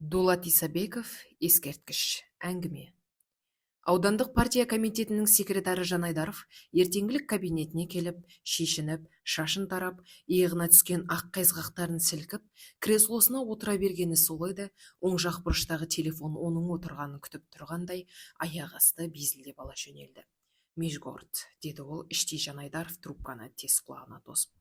Дулат Исабеков. Ескерткіш. Әңгіме. Аудандық партия комитетінің секретары Жанайдаров ертеңгілік кабинетіне келіп, шешініп, шашын тарап, иығына түскен ақ қайызғақтарын сілкіп, креслосына отыра бергені сол еді, оң жақ бұрыштағы телефон оның отырғанын күтіп тұрғандай аяқ асты безілдеп ала жөнелді. «Межгород», — деді ол іштей. Жанайдаров трубканы тез құлағына тосып: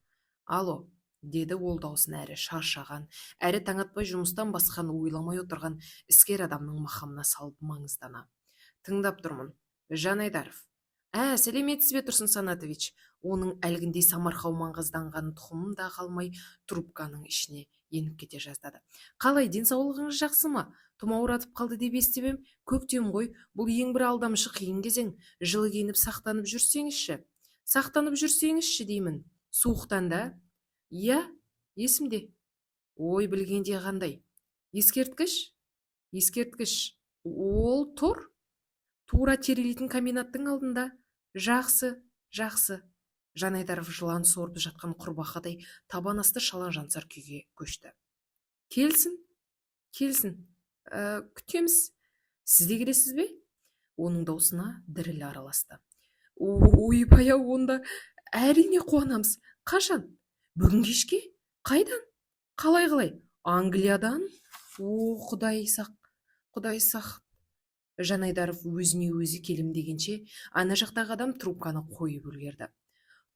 «Алло», — деді ол даусын әрі шаршаған, әрі таң атпай жұмыстан басқаны ойламай отырған іскер адамның мақамына салып маңыздана: «Тыңдап тұрмын, Жанайдаров». «Ә, сәлеметсіз бе, Тұрсын Санатович!» Оның әлгіндей самарқау маңғазданған тұқымы да қалмай, трубканың ішіне еніп кете жаздады. «Қалай, денсаулығыңыз жақсы ма? Тұмауратып қалды деп естіп ем. Көктем ғой, бұл ең бір алдамшы қиын кезең. Жылы киініп, сақтанып жүрсеңізші, сақтанып жүрсеңізші деймін. Суықтан да». «Иә, есімде». «Ой, білгенде қандай? Ескерткіш, ескерткіш ол тұр тура терілейтін комбинаттың алдында. Жақсы, жақсы». Жанайдаров жылан сорып жатқан құрбақадай табан асты шала жансар күйге көшті. «Келсін, келсін, күтеміз. Сіз де келесіз бе?» Оның даусына діріл араласты. «Ойбай ау, онда әрине қуанамыз. Қашан? Бүгін кешке? Қайдан? Қалай, қалай? Англиядан? О, құдай сақ, құдай сақ!» Жанайдаров өзіне өзі келем дегенше, ана жақтағы адам трубканы қойып үлгерді.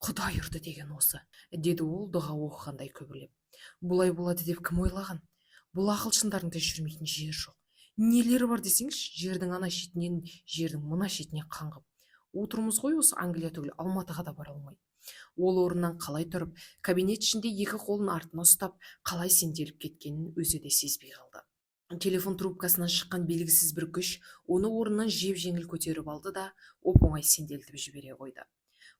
«Құдай ұрды деген осы», — деді ол дұға оқығандай күбірлеп. «Бұлай болады деп кім ойлаған? Бұл ағылшындардың да жүрмейтін жері жоқ, нелері бар десеңізші. Жердің ана шетінен жердің мына шетіне қаңғып отырмыз ғой, осы Англия түгіл, Алматыға да бара алмай». Ол орнынан қалай тұрып, кабинет ішінде екі қолын артына ұстап, қалай сенделіп кеткенін өзі де сезбей қалды. Телефон трубкасынан шыққан белгісіз бір күш оны орнынан жеп-жеңіл көтеріп алды да, оп-оңай сенделтіп жібере қойды.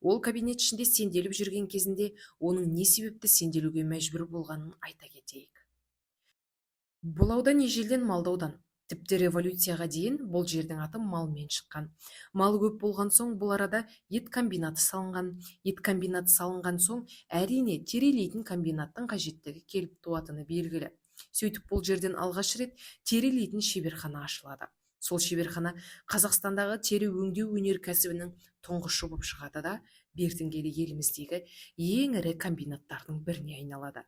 Ол кабинет ішінде сенделіп жүрген кезінде оның не себепті сенделуге мәжбүр болғанын айта кетейік. Бұл аудан ежелден малды аудан. Тіпті революцияға дейін бұл жердің аты малмен шыққан. Малы көп болған соң, бұл арада ет комбинаты салынған. Ет комбинаты салынған соң, әрине, терілейтін комбинаттың қажеттігі келіп туатыны белгілі. Сөйтіп, бұл жерден алғаш рет терілейтін шеберхана ашылады. Сол шеберхана Қазақстандағы тері өңдеу өнеркәсібінің тұңғышы болып шығады да, бертін келе еліміздегі ең ірі комбинаттардың біріне айналады.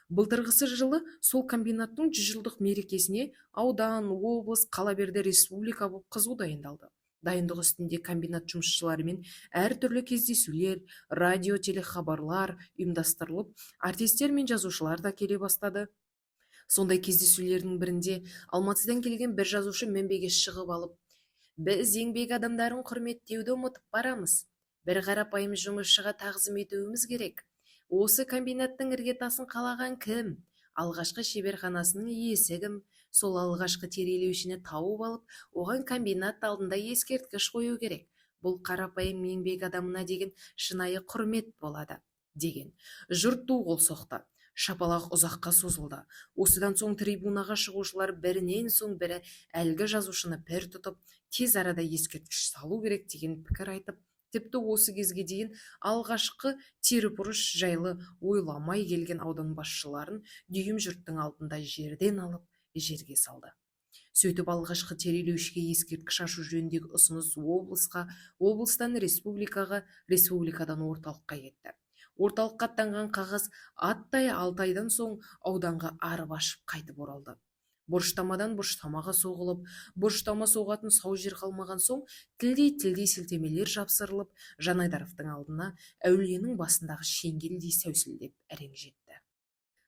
Былтырғысы жылы сол комбинаттың 100 жылдық мерекесіне аудан, облыс, қала берді республика болып қызу дайындалды. Дайындық үстінде комбинат жұмысшыларымен әртүрлі кездесулер, радио, телехабарлар ұйымдастырылып, артистер мен жазушылар да келе бастады. Сондай кездесулердің бірінде Алматыдан келген бір жазушы мінбеге шығып алып: «Біз еңбек адамдарын құрметтеуді ұмытып барамыз. Бір қарапайым жұмысшыға тағзым етуіміз керек. Осы комбинаттың іргетасын қалаған кім? Алғашқы шеберханасының иесі кім? Сол алғашқы терілеушіні тауып алып, оған комбинат алдында ескерткіш қою керек. Бұл қарапайым еңбек адамына деген шынайы құрмет болады», — деген. Жұрт ду қол соқты. Шапалақ ұзаққа созылды. Осыдан соң трибунаға шығушылар бірінен соң бірі әлгі жазушыны пір тұтып, тез арада ескерткіш салу керек деген пікір айтып, тіпті осы кезге дейін алғашқы терібұрыш жайлы ойламай келген аудан басшыларын дүйім жұрттың алдында жерден алып, жерге салды. Сөйтіп, алғашқы терілеушіге ескерткіш ашу жөніндегі ұсыныс облысқа, облыстан республикаға, республикадан орталыққа кетті. Орталыққа аттанған қағаз аттай 6 айдан соң ауданға арып ашып қайтып оралды. Бұрыштамадан бұрыштамаға соғылып, бұрыштама соғатын сау жер қалмаған соң, тілдей-тілдей сілтемелер жапсырылып, Жанайдаровтың алдына әулиенің басындағы шеңгелдей сәусілдеп әрең жетті.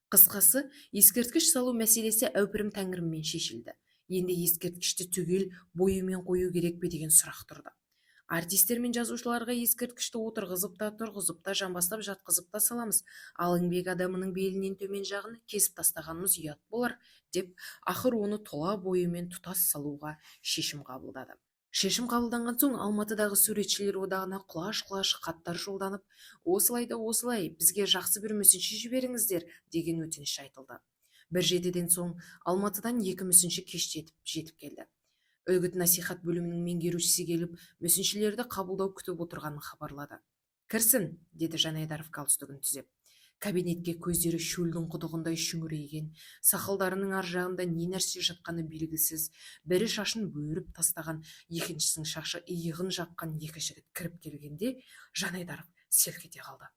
Қысқасы, ескерткіш салу мәселесі әупірім тәңіріммен шешілді. Енді ескерткішті түгел бойымен қою керек пе деген сұрақ тұрды. Артистер мен жазушыларға ескерткішті отырғызып та, тұрғызып та, жамбастап жатқызып та саламыз, ал еңбек адамының белінен төмен жағын кесіп тастағанымыз ұят болар, деп, ақыр оны тұла бойымен тұтас салуға шешім қабылдады. Шешім қабылданған соң Алматыдағы суретшілер одағына құлаш-құлаш хаттар жолданып, осылай да осылай, бізге жақсы бір мүсінші жіберіңіздер деген өтініш айтылды. Бір жетіден соң Алматыдан екі мүсінші кештетіп жетіп келді. Үгіт насихат бөлімінің меңгерушісі келіп, мүсіншілерді қабылдау күтіп отырғанын хабарлады. «Кірсін», — деді Жанайдаров галстугін түзеп. Кабинетке көздері шөлдің құдығындай шүңірейген, сақалдарының ар жағында не нәрсе жатқаны белгісіз, бірі шашын өріп тастаған, екіншісінің шашы иығын жапқан екі жігіт кіріп келгенде, Жанайдаров селк ете қалды.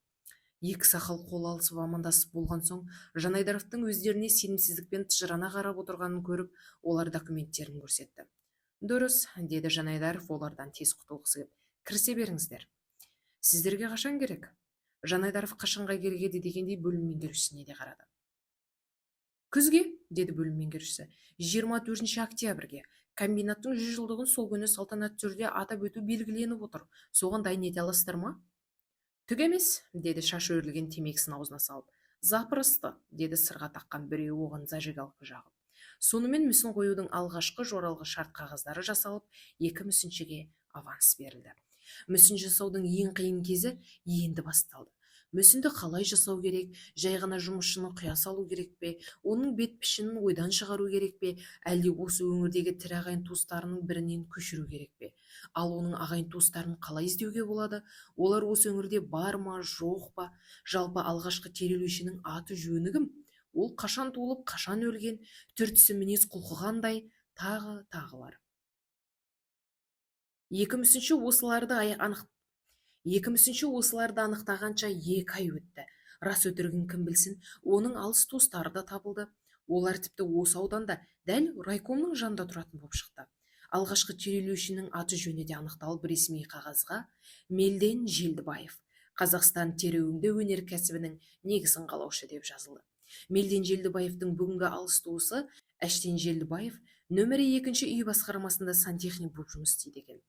Екі сақал қол алысып амандасып болған соң, Жанайдаровтың өздеріне сенімсіздікпен тыжырына қарап отырғанын көріп, олар документтерін көрсетті. «Дұрыс, – деді Жанайдаров олардан тез құтылғысы кеп. – Кірісе беріңіздер. Сіздерге қашан керек?» Жанайдаров қашанға керек еді дегендей бөлім меңгерушісіне де қарады. «Күзге, – деді бөлім меңгерушісі. – 24 октябрьге. Комбинаттың 100 жылдығын сол күні салтанатты түрде атап өту белгіленіп отыр. Соған дайын ете аласыздар ма?» «Түк емес, – деді шашы өрілген темекісін аузына салып. «Запросто, – деді сырға таққан біреуі оған зажигалка жағып. Сонымен мүсін қоюдың алғашқы жоралғы шарт қағаздары жасалып, екі мүсіншіге аванс берілді. Мүсін жасаудың ең қиын кезі енді басталды. Мүсінді қалай жасау керек? Жай ғана жұмысшыны құя салу керек пе, оның бет пішінін ойдан шығару керек пе, әлде осы өңірдегі тірі ағайын туыстарының бірінен көшіру керек пе? Ал оның ағайын туыстарын қалай іздеуге болады? Олар осы өңірде бар ма, жоқ па? Жалпы, алғашқы терілеушінің аты жөні кім, ол қашан туылып, қашан өлген, түр түсі, мінез құлқы қандай, тағы тағылар. Екі мүсінші осыларды анықтағанша 2 ай өтті. Рас өтірігін кім білсін, оның алыс туыстары да табылды. Олар тіпті осы ауданда, дәл райкомның жанында тұратын боп шықты. Алғашқы терілеушінің аты жөні де анықталып, ресми қағазға «Мелден Желдібаев, Қазақстан тері өңдеу өнеркәсібінің негізін қалаушы» деп жазылды. Мелден Желдібаевтың бүгінгі алыс туысы Әштен Желдібаев нөмірі екінші үй басқармасында сантехник болып жұмыс істейді екен.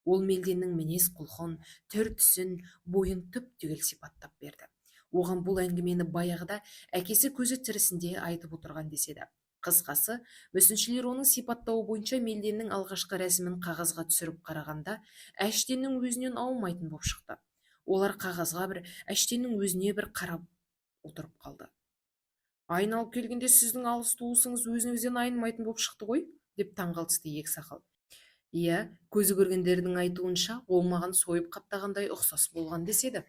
Ол Мелденнің мінез құлқын, түр түсін, бойын түп түгел сипаттап берді. Оған бұл әңгімені баяғыда әкесі көзі тірісінде айтып отырған деседі. Қысқасы, мүсіншілер оның сипаттауы бойынша Мелденнің алғашқы рәсімін қағазға түсіріп қарағанда, Әштеннің өзінен аумайтын боп шықты. Олар қағазға бір, Әштеннің өзіне бір қарап отырып қалды. «Айналып келгенде, сіздің алыс туысыңыз өзіңізден айнымайтын боп шықты ғой», – деп таң қалысты екі сақал. «Иә, көзі көргендердің айтуынша, ол маған сойып қаптағандай ұқсас болған деседі».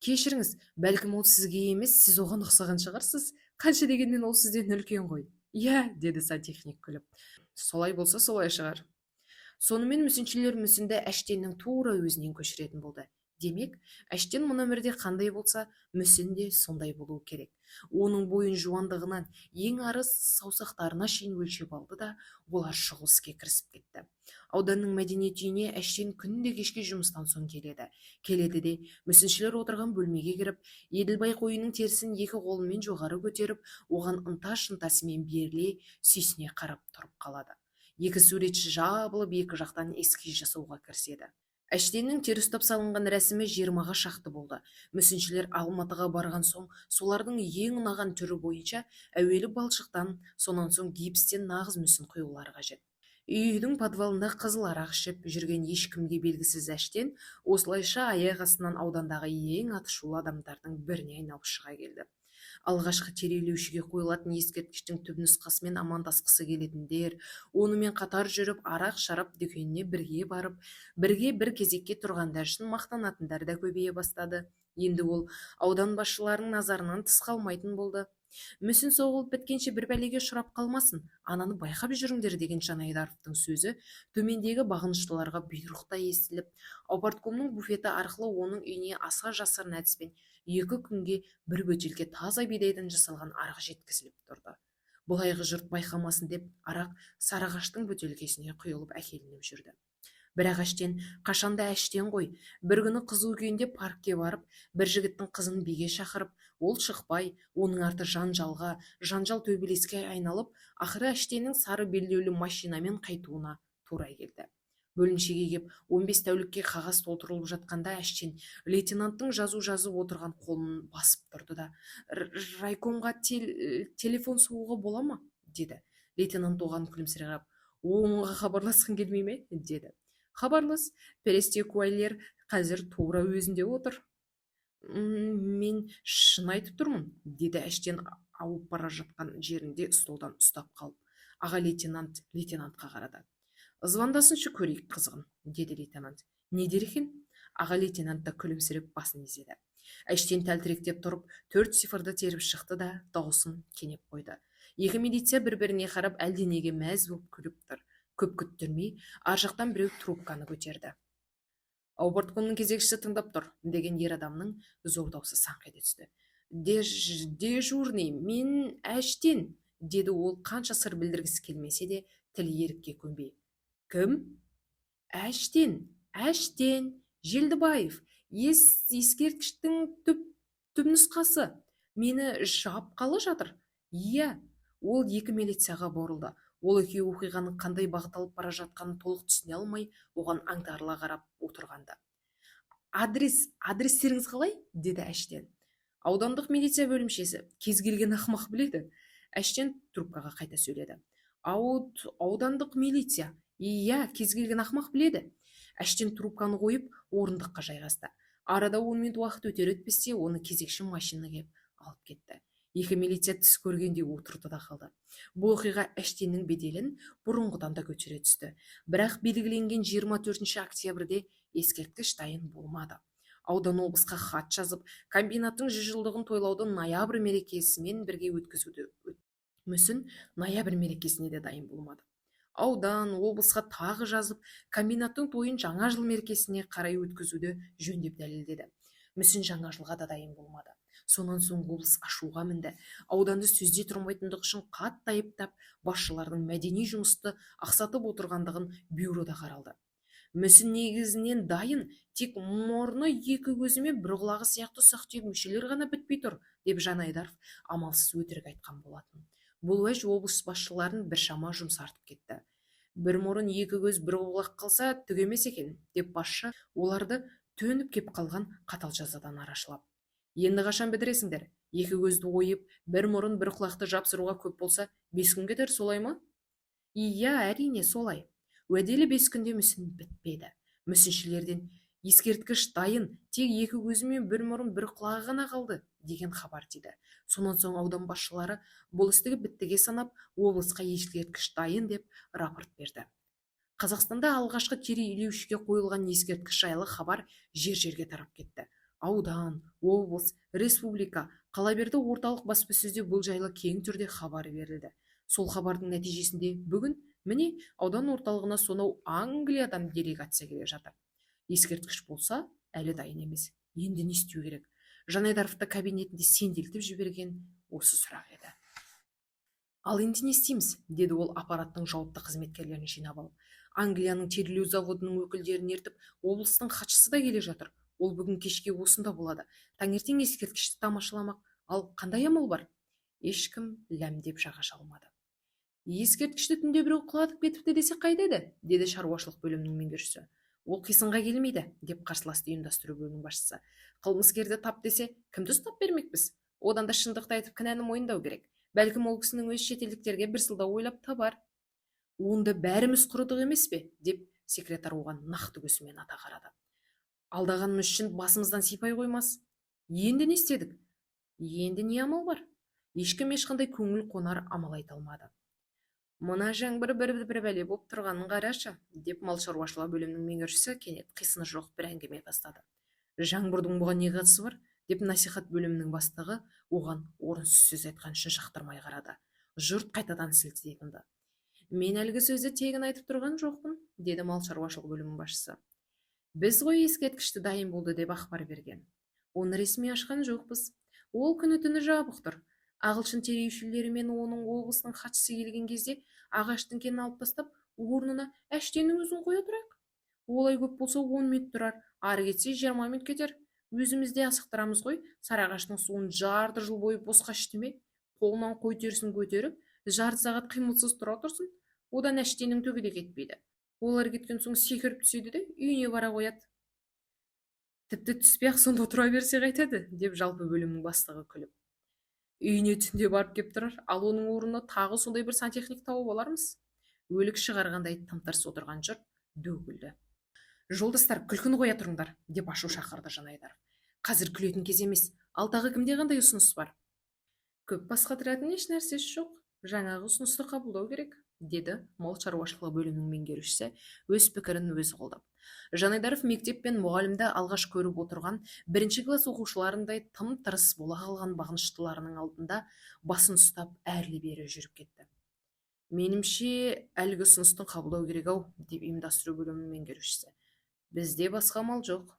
«Кешіріңіз, бәлкім, ол сізге емес, сіз оған ұқсаған шығарсыз. Қанша дегенмен ол сізден үлкен ғой». «Иә, – деді сантехник күліп. – Солай болса, солай шығар». Сонымен мүсіншілер мүсінді Әштеннің тура өзінен көшіретін болды. Демек, Әштен мына өмірде қандай болса, мүсін де сондай болуы керек. Оның бойын жуандығынан ең ары саусақтарына шейін өлшеп алды да, олар шұғыл іске кірісіп кетті. Ауданның мәдениет үйіне Әштен күнде кешке жұмыстан соң келеді. Келеді де, мүсіншілер отырған бөлмеге кіріп, Еділбай қойының терісін екі қолымен жоғары көтеріп, оған ынта-шынтасымен беріле, сүйсіне қарап тұрып қалады. Екі суретші жабылып, екі жақтан эскиз жасауға кіріседі. Әштеннің тері ұстап салынған рәсімі 20-ға шақты болды. Мүсіншілер Алматыға барған соң, солардың ең ұнаған түрі бойынша әуелі балшықтан, сонан соң гипстен нағыз мүсін құюлары қажет. Үйдің подвалында қызыл арақ ішіп жүрген ешкімге белгісіз Әштен осылайша аяқ астынан аудандағы ең атышулы адамдардың біріне айналып шыға келді. Алғашқы терілеушіге қойылатын ескерткіштің түпнұсқасымен амандасқысы келетіндер, онымен қатар жүріп арақ шарап дүкеніне бірге барып, бірге бір кезекке тұрғандар үшін мақтанатындар да көбейе бастады. Енді ол аудан басшыларының назарынан тыс қалмайтын болды. «Мүсін соғылып біткенше бір бәлеге ұшырап қалмасын, ананы байқап жүріңдер», – деген Жанайдаровтың сөзі төмендегі бағыныштыларға бұйрықтай естіліп, аупарткомның буфеті арқылы оның үйіне аса жасырын әдіспен 2 күнге бір бөтелке таза бидайдан жасалған арақ жеткізіліп тұрды. Былайғы жұрт байқамасын деп, арақ сарыағаштың бөтелкесіне құйылып әкелініп жүрді. Бірақ Әштен қашанда Әштен ғой. Бір күні қызу күйінде паркке барып, бір жігіттің қызын биге шақырып, ол шықпай, оның арты жанжалға, жанжал төбелеске айналып, ақыры Әштеннің сары белдеулі машинамен қайтуына тура келді. Бөлімшеге кеп, 15 тәулікке қағаз толтырылып жатқанда, Әштен лейтенанттың жазу жазып отырған қолын басып тұрды да: «Райкомға телефон соғуға бола ма?» – деді. Лейтенант оған күлімсірей қарап: «Оңға хабарласқың келмей ме?» – деді. «Хабарлас, Перестекуайлер қазір тура өзінде отыр». «Мен шын айтып тұрмын, – деді Әштен ауып бара жатқан жерінде столдан ұстап қалып. Аға лейтенант лейтенантқа қарады. «Звондасыншы, көрейік қызығын», – деді лейтенант. «Не дер екен?» Аға лейтенант та күлімсіреп басын изеді. Әштен тәлтіректеп тұрып, төрт цифрды теріп шықты да, дауысын кенеп қойды. Екі милиция бір-біріне қарап, әлденеге мәз боп күліп тұр. Көп күттірмей, ар жақтан біреу трубканы көтерді. «Аупарткомның кезекшісі тыңдап тұр», деген ер адамның зор даусы саңқ ете түсті. «Дежурный, мен Әштен», деді ол қанша сыр білдіргісі келмесе де, тілі ерікке көнбей. «Кім?» «Әштен, Әштен Желдібаев, ескерткіштің түпнұсқасы. Мені жапқалы жатыр». «Иә». Ол екі милицияға бұрылды. Ол екеуі оқиғаның қандай бағыт алып бара жатқанын толық түсіне алмай, оған аңтарыла қарап отырғанды. «Адрестеріңіз қалай?» деді Әштен. «Аудандық милиция бөлімшесі. Кез келген ақымақ біледі». Әштен трубкаға қайта сөйледі. «Аудандық милиция. Иә, кез келген ақымақ біледі». Әштен трубканы қойып, орындыққа жайғасты. Арада 10 минут уақыт өтер өтпесте оны кезекші машина кеп алып кетті. Екі милиция түс көргендей отырды да қалды. Бұл оқиға Әштеннің беделін бұрынғыдан да көтере түсті. Бірақ белгіленген 24 октябрьде ескерткіш дайын болмады. Аудан облысқа хат жазып, комбинаттың 100 жылдығын тойлауды ноябрь мерекесімен бірге өткізуді. Мүсін ноябрь мерекесіне де дайын болмады. Аудан облысқа тағы жазып, комбинаттың тойын жаңа жыл мерекесіне қарай өткізуді жөн деп дәлелдеді. Мүсін жаңа жылға да дайын болмады. Сонан соң облыс ашуға мінді. Ауданды сөзде тұрмайтындығы үшін қатты айыптап, басшылардың мәдени жұмысты ақсатып отырғандығын бюрода қаралды. Мүсін негізінен дайын, тек мұрны, екі көзі мен бір құлағы сияқты ұсақ-түйек мүшелер ғана бітпей тұр, деп Жанайдаров амалсыз өтірік айтқан болатын. Бұл уәж облыс басшыларын біршама жұмсартып кетті. «Бір мұрын, екі көз, бір құлақ қалса, түк емес екен», деп басшы оларды төніп кеп қалған қатал жазадан арашалап. «Енді қашан бітіресіңдер? Екі көзді ойып, бір мұрын, бір құлақты жапсыруға көп болса 5 күн кетер, солай ма?» «Иә, әрине, солай». Уәделі 5 күнде мүсін бітпеді. Мүсіншілерден ескерткіш дайын, тек екі көзі мен бір мұрын, бір құлағы ғана қалды деген хабар тиді. Сонан соң аудан басшылары бұл істі біттіге санап, облысқа ескерткіш дайын деп рапорт берді. Қазақстанда алғашқы тері илеушіге қойылған ескерткіш жайлы хабар жер-жерге тарап кетті. Аудан, облыс, республика, қала берді орталық баспасөзде бұл жайлы кең түрде хабар берілді. Сол хабардың нәтижесінде бүгін, міне, аудан орталығына сонау Англиядан делегация келе жатыр. Ескерткіш болса, әлі дайын емес. Енді не істеу керек? Жанайдаровты кабинетінде сенделтіп жіберген осы сұрақ еді. «Ал енді не істейміз?» деді ол аппараттың жауапты қызметкерлерін жинап алып. «Англияның терілеу заводының өкілдерін ертіп облыстың хатшысы да келе жатыр. Ол бүгін кешке осында болады, таңертең ескерткішті тамашаламақ. Ал қандай амал бар?» Ешкім ләм деп жаға алмады. «Ескерткішті түнде біреу құлатып кетіпті десек қайтеді?» деді шаруашылық бөлімінің меңгерушісі. «Ол қисынға келмейді», деп қарсыласты ұйымдастыру бөлімінің басшысы. «Қылмыскерді тап десе, кімді ұстап бермекпіз? Одан да шындықты айтып, кінәні мойындау керек. Бәлкім, ол кісінің өзі шетелдіктерге бір сылтау ойлап табар». «Онда бәріміз құрыдық емес пе?» деп секретарь оған нақты көзімен ата қарады. «Алдағанымыз үшін басымыздан сипай қоймас. Енді не істедік? Енді не амал бар?» Ешкім ешқандай көңіл қонар амал айта алмады. «Мына жаңбыр бір бір бәле болып тұрғанын қарашы», деп мал шаруашылығы бөлімінің меңгерушісі кенет қисыны жоқ бір әңгіме бастады. «Жаңбырдың бұған не қатысы бар?» деп насихат бөлімінің бастығы оған орынсыз сөз айтқан үшін жақтырмай қарады. Жұрт қайтадан сілтідей тынды. «Мен әлгі сөзді тегін айтып тұрған жоқпын», деді мал шаруашылығы бөлімінің басшысы. «Біз ғой ескерткішті дайын болды деп ақпар берген. Оны ресми ашқан жоқпыз. Ол күні түні жабық тұр. Ағылшын тергеушілері мен оның облыстың хатшысы келген кезде ағаш діңкені алып тастап, орнына Әштеннің өзін қоя тұрайық. Олай көп болса 10 минут тұрар, ары кетсе 20 минут кетер. Өзіміз де асықтырамыз ғой. Сарыағаштың суын жарты жыл бойы босқа ішті ме? Қолынан қой терісін көтеріп, жарты сағат қимылсыз тұра тұрсын. Одан Әштеннің түгі де кетпейді. Олар кеткен соң секіріп түседі де, үйіне бара қояды. Тіпті түспей ақ сонда тұра берсе қайтеді», деп жалпы бөлімнің бастығы күліп. «Үйіне түнде барып кеп тұрар. Ал оның орнына тағы сондай бір сантехник тауып алармыз». Өлік шығарғандай тым тырыс отырған жұрт ду күлді. «Жолдастар, күлкіні қоя тұрыңдар», деп ашу шақырды Жанайдаров. «Қазір күлетін кез емес. Ал тағы кімде қандай ұсыныс бар?» Көп бас қатыратын еш нәрсесі жоқ. Жаңағы ұсынысты қабылдау керек. Деді мал шаруашылығы бөлімінің меңгерушісі өз пікірін өзі қолдап. Жанайдаров мектеп пен мұғалімді алғаш көріп отырған бірінші класс оқушыларындай тым-тырыс бола қалған бағыныштыларының алдында басын ұстап әрлі-бері жүріп кетті. «Менімше, әлгі ұсынысты қабылдау керек-ау», – деп ұйымдастыру бөлімінің меңгерушісі. «Бізде басқа амал жоқ».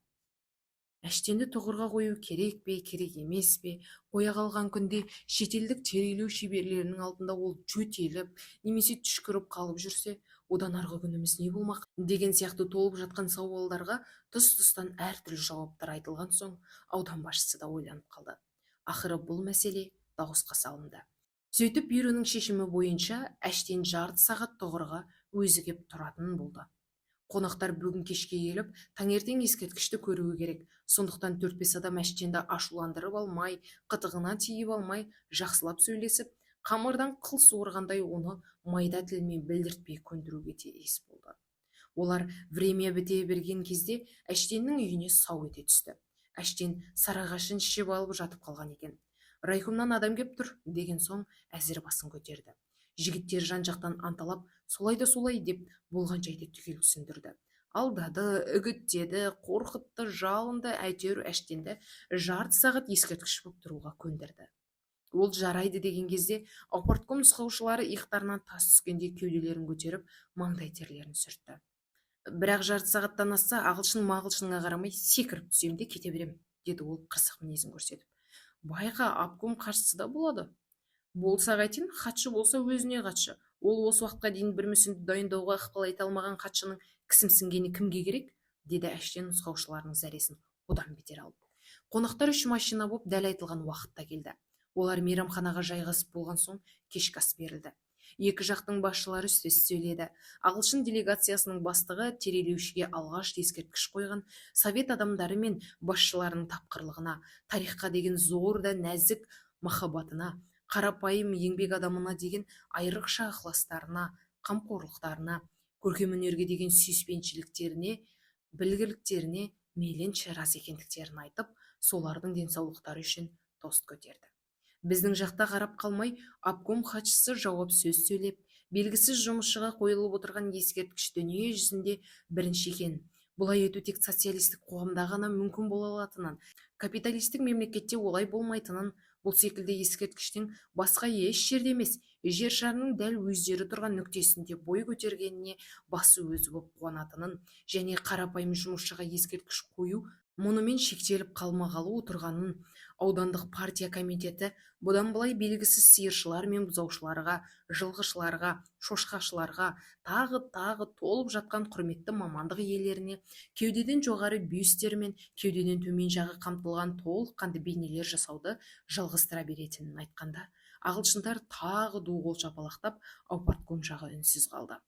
Әштенді тұғырға қою керек пе, керек емес пе? Қоя қалған күнде шетелдік терілеу шеберлерінің алдында ол жөтеліп немесе түшкіріп қалып жүрсе, одан арғы күніміз не болмақ деген сияқты толып жатқан сауалдарға тұс-тұстан әртүрлі жауаптар айтылған соң, аудан басшысы да ойланып қалды. Ақыры бұл мәселе дауысқа салынды. Сөйтіп, бюроның шешімі бойынша Әштен жарты сағат тұғырға өзі кеп тұратын болды. Қонақтар бүгін кешке келіп, таңертең ескерткішті көруі керек. Сондықтан төрт-бес адам Әштенді ашуландырып алмай, қытығына тиіп алмай, жақсылап сөйлесіп, қамырдан қыл суырғандай оны майда тілмен білдіртпей көндіруге тиіс болды. Олар время біте берген кезде Әштеннің үйіне сау ете түсті. Әштен сарыағашын ішіп алып жатып қалған екен. «Райкомнан адам кеп тұр», – деген соң әзір басын көтерді. Жігіттер жан-жақтан анталап, солай да солай деп, болған жайды түгел түсіндірді. Алдады, үгіттеді, қорқытты, жалынды, әйтеуір Әштенді жарты сағат ескерткіш боп тұруға көндірді. Ол «жарайды» деген кезде аупартком нұсқаушылары иықтарынан тас түскендей кеуделерін көтеріп, маңдай терлерін сүртті. «Бірақ жарты сағаттан асса, ағылшын-мағылшыныңа қарамай секіріп түсем де кете берем», – деді ол қырсық мінезін көрсетіп. «Байқа, обком хатшысы да болады». «Болса қайтейін, хатшы болса, өзіне хатшы. Ол осы уақытқа дейін бір мүсінді дайындауға ықпал ете алмаған хатшының кісімсінгені кімге керек?» – деді Әштен нұсқаушыларының зәресін одан бетер алып. Қонақтар үш машина боп дәл айтылған уақытта келді. Олар мейрамханаға жайғасып болған соң, кешкі ас берілді. Екі жақтың басшылары сөз сөйледі. Ағылшын делегациясының бастығы терилеушіге алғаш ескерткіш қойған совет адамдары мен басшыларының тапқырлығына, тарихқа деген зор да нәзік махаббатына, қарапайым еңбек адамына деген айрықша ықыластарына, қамқорлықтарына, көркемөнерге деген сүйіспеншіліктеріне, білгірліктеріне мейлінше разы екендіктерін айтып, солардың денсаулықтары үшін тост көтерді. Біздің жақта қарап қалмай, обком хатшысы жауап сөз сөйлеп, белгісіз жұмысшыға қойылып отырған ескерткіш дүние жүзінде бірінші екенін, бұлай ету тек социалистік қоғамда ғана мүмкін бола алатынын, капиталистік мемлекетте олай болмайтынын, бұл секілді ескерткіштің басқа еш жерде емес, жер шарының дәл өздері тұрған нүктесінде бой көтергеніне басы өзі боп қуанатынын және қарапайым жұмысшыға ескерткіш қою мұнымен шектеліп қалмағалы отырғанын, аудандық партия комитеті бұдан былай белгісіз сиыршылар мен бұзаушыларға, жылқышыларға, шошқашыларға, тағы-тағы толып жатқан құрметті мамандық иелеріне кеудеден жоғары бюсттер мен кеудеден төмен жағы қамтылған толыққанды бейнелер жасауды жалғастыра беретінін айтқанда, ағылшындар тағы ду қол шапалақтап, аупартком жағы үнсіз қалды.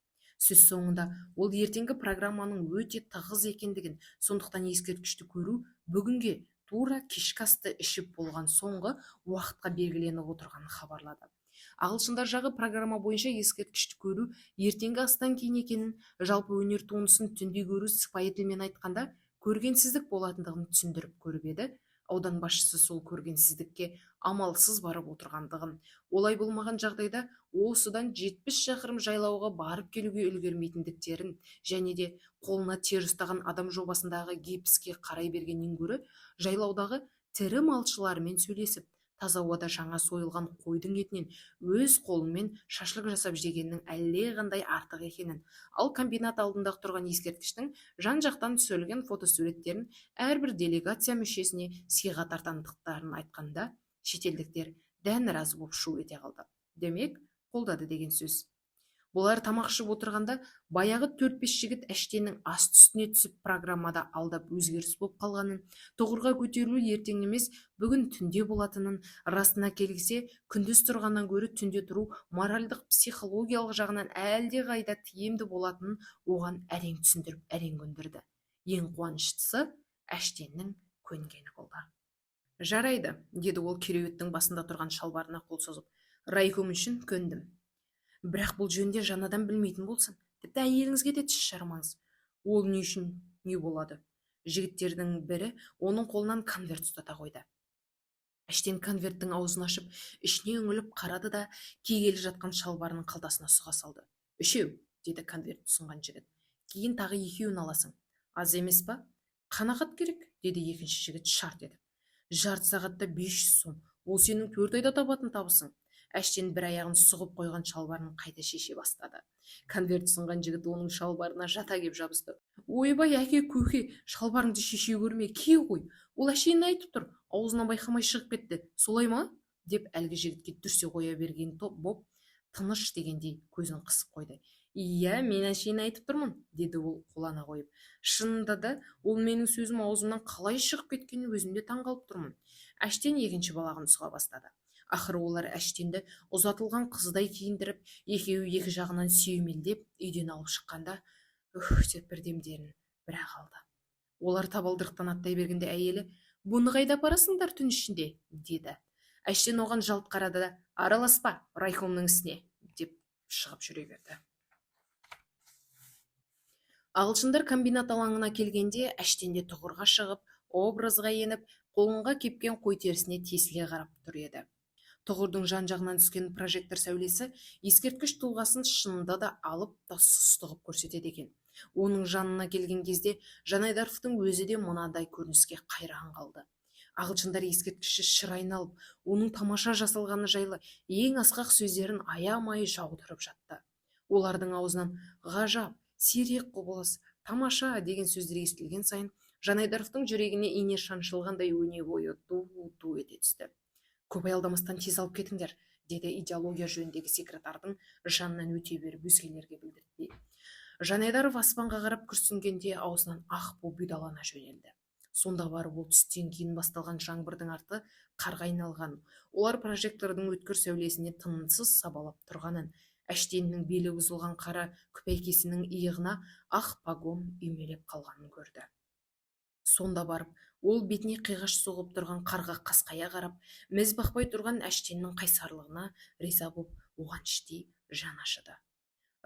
Сөз соңында ол ертеңгі программаның өте тығыз екендігін, сондықтан ескерткішті көру бүгінге, тура кешкі асты ішіп болған соңғы уақытқа белгіленіп отырғанын хабарлады. Ағылшындар жағы программа бойынша ескерткішті көру ертеңгі астан кейін екенін, жалпы өнер туындысын түнде көру сыпайы тілмен айтқанда көргенсіздік болатындығын түсіндіріп көріп еді, аудан басшысы сол көргенсіздікке амалсыз барып отырғандығын, олай болмаған жағдайда осыдан 70 шақырым жайлауға барып келуге үлгермейтіндіктерін және де қолына тері ұстаған адам жобасындағы гипске қарай бергеннен гөрі жайлаудағы тірі малшылармен сөйлесіп, таза ауада жаңа сойылған қойдың етінен өз қолымен шашлык жасап жегеннің әлдеқандай артық екенін, ал комбинат алдында тұрған ескерткіштің жан-жақтан түсірілген фотосуреттерін әрбір делегация мүшесіне сыйға тартатындықтарын айтқанда, шетелдіктер дән разы боп шу ете қалды. Демек, қолдады деген сөз. Бұлар тамақ ішіп отырғанда баяғы төрт-бес жігіт Әштеннің асты үстіне түсіп, программада алдап өзгеріс болып қалғанын, тұғырға көтерілу ертең емес, бүгін түнде болатынын, расына келсе, күндіз тұрғаннан гөрі түнде тұру моральдық, психологиялық жағынан әлдеқайда тиімді болатынын оған әрең түсіндіріп, әрең көндірді. Ең қуаныштысы Әштеннің көнгені болды. «Жарайды», – деді ол кереуеттің басында тұрған шалбарына қол созып. «Райком үшін көндім. Бірақ бұл жөнінде жан адам білмейтін болсын, тіпті әйеліңізге де тіс жармаңыз». «Ол не үшін, не болады?» Жігіттердің бірі оның қолынан конверт ұстата қойды. Әштен конверттің аузын ашып, ішіне үңіліп қарады да, кигелі жатқан шалбарының қалтасына сұға салды. Үшеу, деді конверт ұсынған жігіт. Кейін тағы екеуін аласың. Аз емес па? Қанағат керек, деді екінші жігіт шарт етіп. Жарты сағатта 500 сом. Ол сенің 4 айда табатын табысың. Әштен бір аяғын сұғып қойған шалбарын қайта шеше бастады. Конверт ұсынған жігіт оның шалбарына жата кеп жабысты. Ойбай, әке, көке, шалбарыңды шеше көрме, ки ғой. Ол әшейін айтып тұр, аузынан байқамай шығып кетті. Солай ма? Деп әлгі жігітке дүрсе қоя берген топ боп, тыныш дегендей көзін қысып қойды. Иә, мен әшейін айтып тұрмын, деді ол қулана қойып. Шынында да, ол менің сөзім аузымнан қалай шығып кеткенін өзім де таңғалып тұрмын. Әштен екінші балағын сұға бастады. Ақыры олар Әштенді ұзатылған қыздай киіндіріп, екеуі екі жағынан сүйемелдеп үйден алып шыққанда, үһ деп бір демдерін бір-ақ алды. Олар табалдырықтан аттай бергенде әйелі: «Бұны қайда апарасыңдар түн ішінде?» – деді. Әштен оған жалт қарады да: «Араласпа райкомның ісіне», – деп шығып жүре берді. Ағылшындар комбинат алаңына келгенде, Әштен де тұғырға шығып, образға еніп, қолыңға кепкен қой терісіне тесіле қарап тұр еді. Тұғырдың жан-жағынан түскен прожектор сәулесі ескерткіш тұлғасын шынында да алып та сұсты ғып көрсетеді екен. Оның жанына келген кезде Жанайдаровтың өзі де мынадай көрініске қайран қалды. Ағылшындар ескерткішті шыр айналып, оның тамаша жасалғаны жайлы ең асқақ сөздерін аямай жаудырып жатты. Олардың аузынан «ғажап», «сирек құбылыс», «тамаша» деген сөздер естілген сайын Жанайдаровтың жүрегіне ине шаншылғандай өне бойы ду-ду ете түсті. «Көп аялдамастан тез алып кетіңдер», – деді идеология жөніндегі секретардың жанынан өте беріп, өзгелерге білдіртпей. Жанайдаров аспанға қарап күрсінгенде, аузынан ақ бу бұйдалана жөнелді. Сонда барып ол түстен кейін басталған жаңбырдың арты қарға айналғанын, олар прожектордың өткір сәулесіне тынымсыз сабалап тұрғанын, Әштеннің белі бұзылған қара күпәйкесінің иығына ақ погон үймелеп қалғанын көрді. Сонда барып ол бетіне қиғаш соғып тұрған қарға қасқая қарап, міз бақпай тұрған Әштеннің қайсарлығына риза боп, оған іштей жаны ашыды.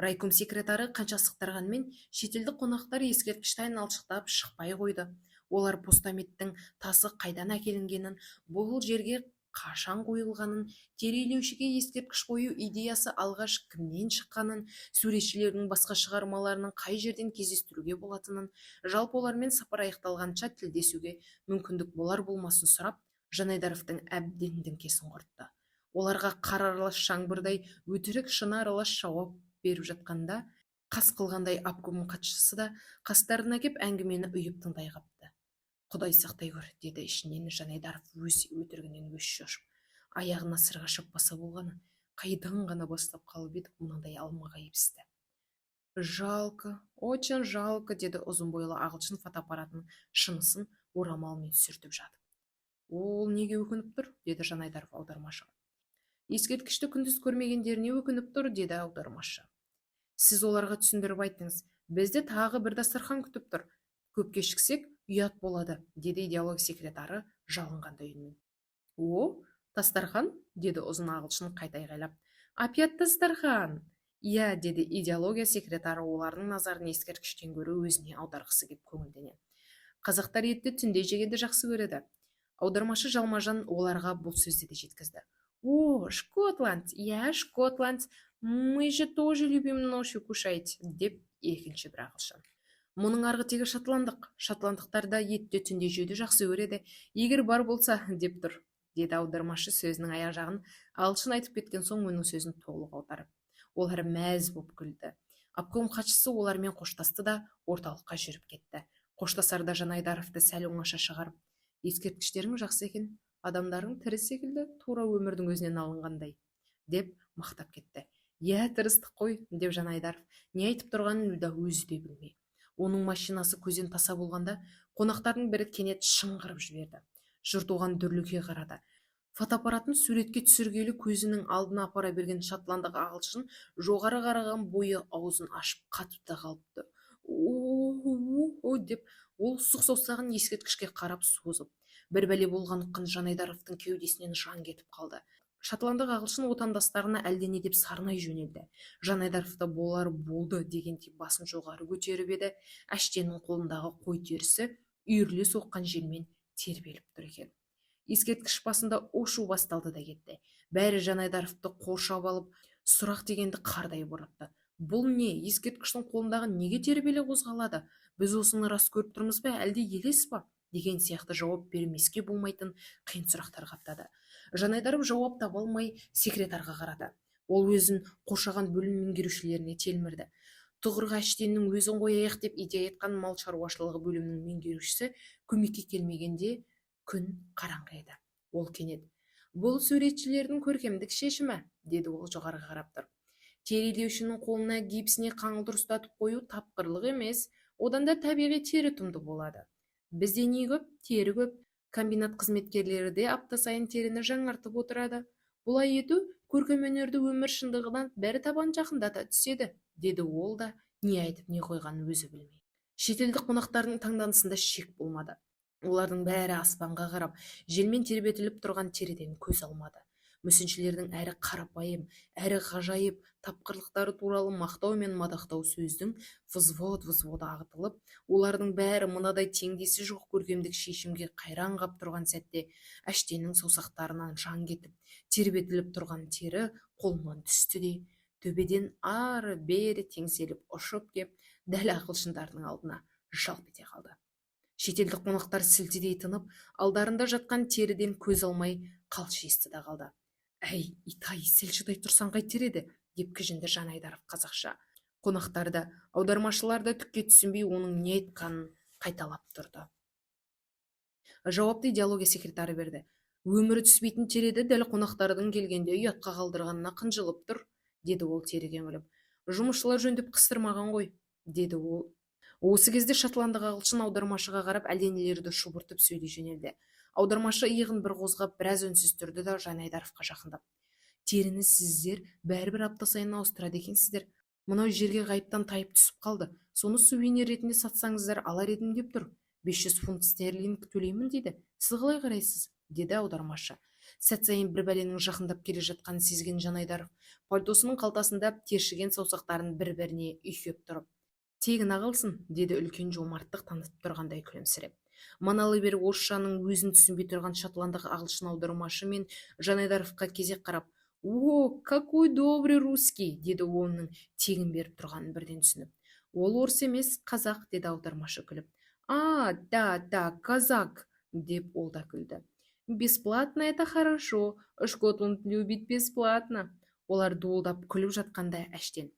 Райком секретары қанша асықтырғанмен, шетелдік қонақтар ескерткішті айналшықтап шықпай қойды. Олар постаменттің тасы қайдан әкелінгенін, бұл жерге қашан қойылғанын, тәрбиеленушіге ескерткіш қою идеясы алғаш кімнен шыққанын, суретшілердің басқа шығармаларының қай жерден кездестіруге болатынын, жалпы олармен сапар аяқталғанша тілдесуге мүмкіндік болар-болмасын сұрап, Жанайдаровтың әбден діңкесін құртты. Оларға қар аралас жаңбырдай өтірік шыны аралас жауап беріп жатқанда, қас қылғандай обком хатшысы да қастарына кеп, әңгімені ұйып тыңдай қапты. «Құдай сақтай көр», – деді ішінен Жанайдаров өз өтірігінен өзі шошып. «Аяғына сырға шаппаса болғаны. Қайдан ғана бастап қалып едік мынадай алмағайып істі?» «Жалко, очень жалко», – деді ұзын бойлы ағылшын фотоаппаратының шынысын орамалмен сүртіп жатып. «Ол неге өкініп тұр?» – деді Жанайдаров аудармашыға. «Ескерткішті күндіз көрмегендеріне өкініп тұр», – деді аудармашы. «Сіз оларға түсіндіріп айтыңыз. Бізді тағы бір дастархан күтіп тұр. Көп кешіксек, ұят болады», – деді идеология секретары жалынғандай үнмен. «О, дастархан!» – деді ұзын ағылшын қайта айғайлап. «Опять дастархан!» «Иә», – деді идеология секретары, олардың назарын ескерткіштен гөрі өзіне аударғысы кеп көңілдене. «Қазақтар етті түнде жегенді жақсы көреді». Аудармашы жалма-жан оларға бұл сөзді де жеткізді. «О, шотланд! Я шотланд! Мы же тоже любим ночью кушать», – деп екінші бір ағылшын. «Мұның арғы тегі шотландық. Шотландықтар да етті түнде жеуді жақсы көреді, егер бар болса», – деп тұр, деді аудармашы, сөзінің аяқ жағын ағылшын айтып кеткен соң, оның сөзін толық аударып. Олар мәз боп күлді. Обком хатшысы олармен қоштасты да, орталыққа жүріп кетті. Қоштасарда Жанайдаровты сәл оңаша шығарып: «Ескерткіштерің жақсы екен. Адамдарың тірі секілді, тура өмірдің өзінен алынғандай», – деп мақтап кетті. «Иә, тырыстық қой», – деп Жанайдаров не айтып тұрғанын да өзі де білмей. Оның машинасы көзден таса болғанда, қонақтардың бірі кенет шыңғырып жіберді. Жұрт оған дүрліге қарады. Фотоаппаратын суретке түсіргелі көзінің алдына апара берген шотландық ағылшын жоғары қараған бойы аузын ашып қатып та қалыпты. «О!» деп ол сұқ саусағын ескерткішке қарап созып. Бір бәле болған ұққан Жанайдаровтың кеудесінен жан кетіп қалды. Шотландық ағылшын отандастарына әлдене деп сарнай жөнелді. Жанайдаров та болар болды дегендей басын жоғары көтеріп еді, Әштеннің қолындағы қой терісі үйіріле соққан желмен тербеліп тұр екен. Ескерткіш басында у-шу басталды да кетті. Бәрі Жанайдаровты қоршап алып, сұрақ дегенді қардай боратты. Бұл не, ескерткіштің қолындағы неге тербеле қозғалады? Біз осыны рас көріп тұрмыз ба, әлде елес па? Деген сияқты жауап бермеске болмайтын қиын сұрақтар қаптады. Жанайдаров жауап таба алмай секретарға қарады. Ол өзін қоршаған бөлім меңгерушілеріне телмірді. Тұғырға Әштеннің өзін қояйық деп идея айтқан мал шаруашылығы бөлімінің меңгерушісі көмекке келмегенде күн қараңғы еді. Ол кенет: «Бұл суретшілердің көркемдік шешімі», – деді ол жоғарыға қарап тұрып. «Терілеушінің қолына гипсіне қаңылтыр ұстатып қою тапқырлық емес, одан да табиғи тері ұтымды болады. Бізде не көп? Тері көп. Комбинат қызметкерлері де апта сайын теріні жаңартып отырады. Бұлай ету көркемөнерді өмір шындығынан бір табан жақындата түседі», – деді ол да не айтып, не қойғанын өзі білмей. Шетелдік қонақтардың таңданысында шек болмады. Олардың бәрі аспанға қарап, желмен тербетіліп тұрған теріден көз алмады. Мүсіншілердің әрі қарапайым, әрі ғажайып тапқырлықтары туралы мақтау мен мадақтау сөздің взвод взводы ағытылып, олардың бәрі мынадай теңдесі жоқ көркемдік шешімге қайран қап тұрған сәтте Әштеннің саусақтарынан жан кетіп, тербетіліп тұрған тері қолынан түсті де, төбеден ары-бері теңселіп ұшып кеп, дәл ағылшындардың алдына жалп ете қалды. Шетелдік қонақтар сілтідей тынып, алдарында жатқан теріден көз алмай қалшиысты да қалды. «Әй, итай, сәл шыдай тұрсаң қайтер еді», – деп кіжінді Жанайдаров қазақша. Қонақтар да, аудармашылар да түкке түсінбей, оның не айтқанын қайталап тұрды. Жауапты идеология секретары берді. «Өмірі түспейтін тері еді, дәл қонақтардың келгенде ұятқа қалдырғанына қынжылып тұр», – деді ол теріге үңіліп. «Жұмысшылар жөндеп қыстырмаған ғой», – деді ол. Осы кезде шотландық ағылшын аудармашыға қарап, әлденелерді шұбыртып сөйлей жөнелді. Аудармашы иығын бір қозғап, біраз үнсіз тұрды да, Жанайдаровқа жақындап: «Теріні сіздер бәрібір апта сайын ауыстырады екенсіздер. Мынау жерге ғайыптан тайып түсіп қалды. Соны сувенир ретінде сатсаңыздар, алар едім деп тұр. 500 фунт стерлинг төлеймін дейді. Сіз қалай қарайсыз?» – деді аудармашы. Сәт сайын бір бәленің жақындап келе жатқанын сезген Жанайдаров пальтосының қалтасында тершіген саусақтарын бір біріне үйкеп тұрып: «Тегін алсын», – деді үлкен жомарттық танытып тұрғандай күлімсіреп. Маналы бері орысшаның өзін түсінбей тұрған шотландық ағылшын аудармашы мен Жанайдаровқа кезек қарап: «О, какой добрый русский!» – деді оның тегін беріп тұрғанын бірден түсініп. «Ол орыс емес, қазақ», – деді аудармашы күліп. «А, да, да, казак», – деп ол да күлді. «Бесплатно это хорошо. Шкотланд любит бесплатно». Олар дуылдап күліп жатқанда Әштен: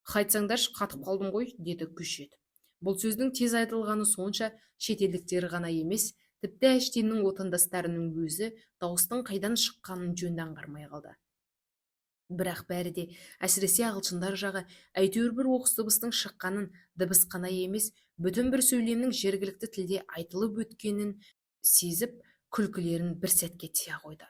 «Қайтсаңдаршы, қатып қалдым ғой», – деді күш етіп. Бұл сөздің тез айтылғаны сонша, шетелдіктер ғана емес, тіпті Әштеннің отандастарының өзі дауыстың қайдан шыққанын жөнді аңғармай қалды. Бірақ бәрі де, әсіресе ағылшындар жағы, әйтеуір бір оқыс дыбыстың шыққанын, дыбыс қана емес, бүтін бір сөйлемнің жергілікті тілде айтылып өткенін сезіп, күлкілерін бір сәтке тия қойды.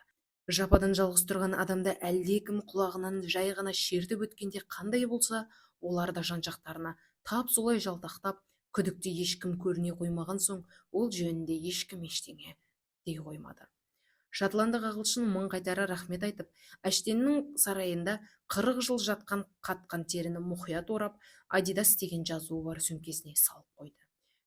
Жападан жалғыз тұрған адамды әлдекім құлағынан жай ғана шертіп өткенде қандай болса, олар да жан-жақтарына тап солай жалтақтап, күдікті ешкім көріне қоймаған соң, ол жөнінде ешкім ештеңе дей қоймады. Шотландық ағылшын мың қайтара рахмет айтып, Әштеннің сарайында 40 жыл жатқан қатқан теріні мұқият орап, «Адидас» деген жазуы бар сөмкесіне салып қойды.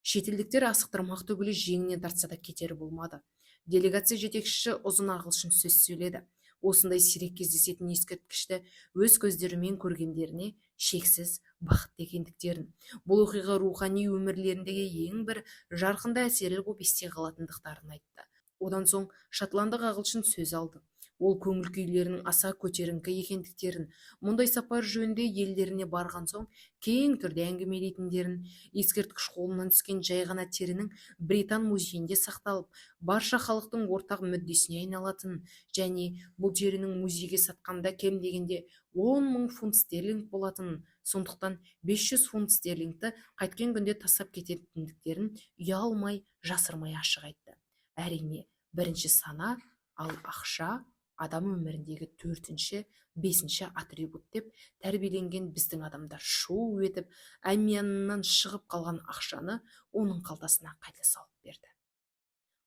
Шетелдіктер асықтырмақ түгілі, жеңінен тартса да кетері болмады. Делегация жетекшісі ұзын ағылшын сөз сөйледі. Осындай сирек кездесетін ескерткішті өз көздерімен көргендеріне шексіз бақытты екендіктерін, бұл оқиға рухани өмірлеріндегі ең бір жарқын да әсерлі боп есте қалатындықтарын айтты. Одан соң шотландық ағылшын сөз алды. Ол көңіл күйлерінің аса көтеріңкі екендіктерін, мұндай сапар жөнінде елдеріне барған соң кең түрде әңгімелейтіндерін, ескерткіш қолынан түскен жай ғана терінің Британ музейінде сақталып, барша халықтың ортақ мүддесіне айналатынын және бұл терінің музейге сатқанда кем дегенде 10 000 фунт стерлинг болатынын, сондықтан 500 фунт стерлингті қайткен күнде тастап кететіндіктерін ұялмай, жасырмай ашық айтты. Әрине, бірінші сана, ал ақша адам өміріндегі төртінші, бесінші атрибут деп тәрбиеленген біздің адамдар шу етіп, әмиянынан шығып қалған ақшаны оның қалтасына қайта салып берді.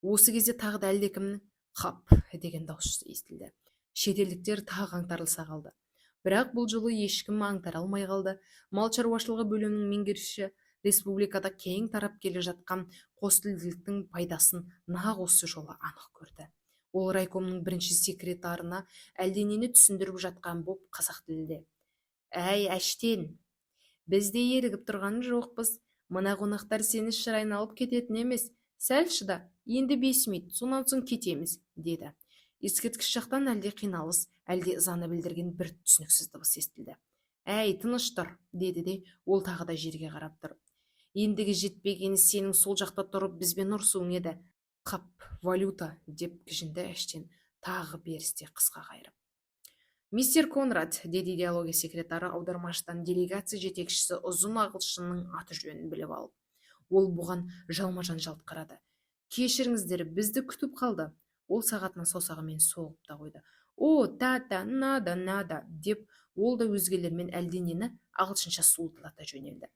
Осы кезде тағы да әлдекімнің «Қап!» деген дауысы естілді. Шетелдіктер тағы аңтарылыса қалды. Бірақ бұл жолы ешкім аңтара алмай қалды. Мал шаруашылығы бөлімінің меңгерушісі республикада кең тарап келе жатқан қостілділіктің пайдасын нақ осы жолы анық көрді. Ол райкомның бірінші секретарына әлденені түсіндіріп жатқан боп, қазақ тілінде: «Әй, Әштен!» Біз де ерігіп тұрған жоқпыз. Мына қонақтар сені шыр айналып кететін емес. Сәл шыда, енді 5 минут, сонан соң кетеміз, деді. Ескерткіш жақтан әлде қиналыс, әлде ызаны білдірген бір түсініксіз дыбыс естілді. Әй, тыныш тұр, деді де ол тағы да жерге қарап тұр. Ендігі жетпегені сенің сол жақта тұрып бізбен ұрысуың еді. Қап, валюта, деп кіжінді Әштен тағы берісте қысқа қайырып. Мистер Конрад, деді идеология секретары аудармашыдан делегация жетекшісі ұзын ағылшынның аты-жөнін біліп алып. Ол бұған жалма-жан жалт қарады. Кешіріңіздер, бізді күтіп қалды. Ол сағатына саусағымен соғып та қойды. О, та-та, надо, надо, деп ол да өзгелермен әлденені ағылшынша суылдата жөнелді.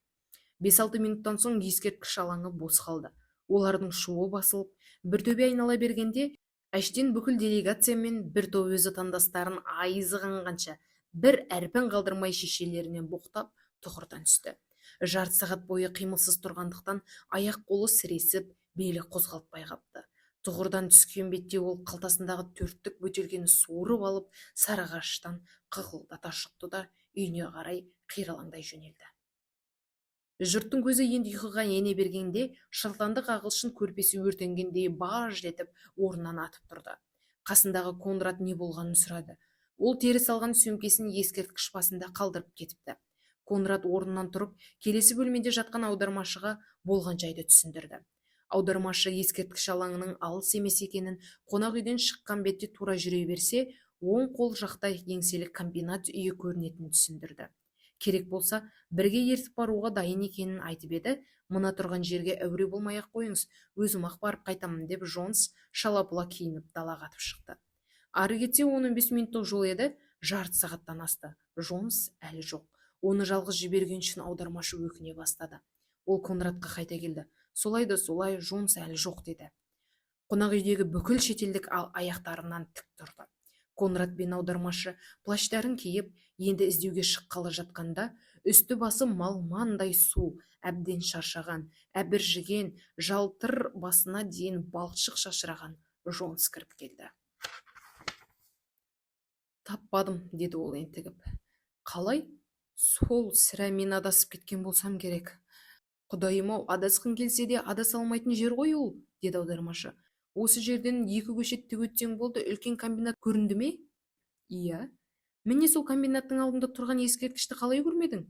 5-6 минуттан соң ескерткіш алаңы бос қалды. Олардың шуы басылып, бір төбе айнала бергенде Әштен бүкіл делегациямен бір топ өз отандастарын айызы қанғанша, бір әрпін қалдырмай шешелерінен боқтап, тұғырдан түсті. Жарты сағат бойы қимылсыз тұрғандықтан аяқ-қолы сіресіп, белі қозғалтпай қапты. Тұғырдан түскен бетте ол қалтасындағы төрттік бөтелкені суырып алып, сарыағаштан қықылдата шықты да үйіне қарай қиралаңдай жөнелді. Жұрттың көзі енді ұйқыға ене бергенде шотландық ағылшын көрпесі өртенгендей баж етіп орнынан атып тұрды. Қасындағы Конрад не болғанын сұрады. Ол тері салған сөмкесін ескерткіш басында қалдырып кетіпті. Конрад орнынан тұрып, келесі бөлмеде жатқан аудармашыға болған жайды түсіндірді. Аудармашы ескерткіш алаңының алыс емес екенін, қонақ үйден шыққан бетте тура жүре берсе, оң қол жақта еңселі комбинат үйі көрінетінін түсіндірді. Керек болса, бірге ертіп баруға дайын екенін айтып еді, мына тұрған жерге әуре болмай-ақ қойыңыз, өзім-ақ барып қайтамын, деп Джонс шала-пұла киініп далаға атып шықты. Ары кетсе 10-15 минуттық жол еді, жарты сағаттан асты. Джонс әлі жоқ. Оны жалғыз жіберген үшін аудармашы өкіне бастады. Ол Конрадқа қайта келді. Солай да солай, Джонс әлі жоқ, деді. Қонақ үйдегі бүкіл шетелдік аяқтарынан тік тұрды. Конрад пен аудармашы плащтарын киіп, енді іздеуге шыққалы жатқанда, үсті-басы малмандай су, әбден шаршаған, әбіржіген, жалтыр басына дейін балшық шашыраған Джонс кіріп келді. Таппадым, деді ол ентігіп. Қалай? Сол, сірә, мен адасып кеткен болсам керек. Құдайым-ау, адасқың келсе де адаса алмайтын жер ғой ол, деді аудармашы. Осы жерден екі көше тік өтсең болды, үлкен комбинат көрінді ме? Иә. Міне, сол комбинаттың алдында тұрған ескерткішті қалай көрмедің?